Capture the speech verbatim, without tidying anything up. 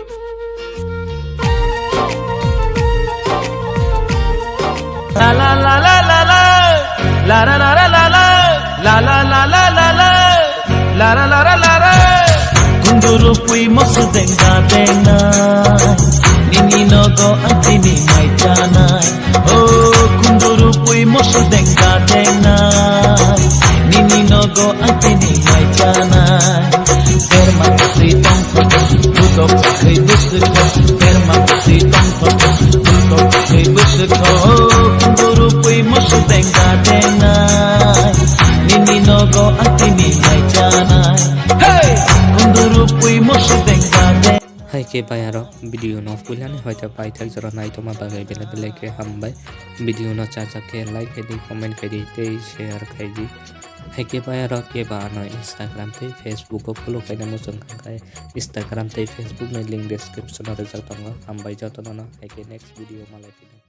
La la la la la la. La la la la la la. La la la la la la. La la la la la la. Kunduru pui mosu dengda dengnai. Nini nogo ang tini mai chanai. Oh, kunduru pui mosu dengda dengnai. Nini nogo ang tini mai chanai. Berma twi tong photo, butok twi bwswk tho. Berma twi tong photo, butok twi bwswk tho. Kunduru pui mosu dengda dengnai. Nini nogo ang tini mai chanai. Hey! Kunduru pui mosu dengda deng. Hai khe bai aro video no puilani hoite paithak jora naitoma bagwi belai belai khe hambai. Video no chajak khe like khaidi, comment khaidi tei share khaidi. Hai khe bai aro keba ano Instagram tei Facebook o follow khaina muchung kha khai Instagram tei Facebook ni link description o rijak tongo. Hambai jotono no, hai khe next video malai phino.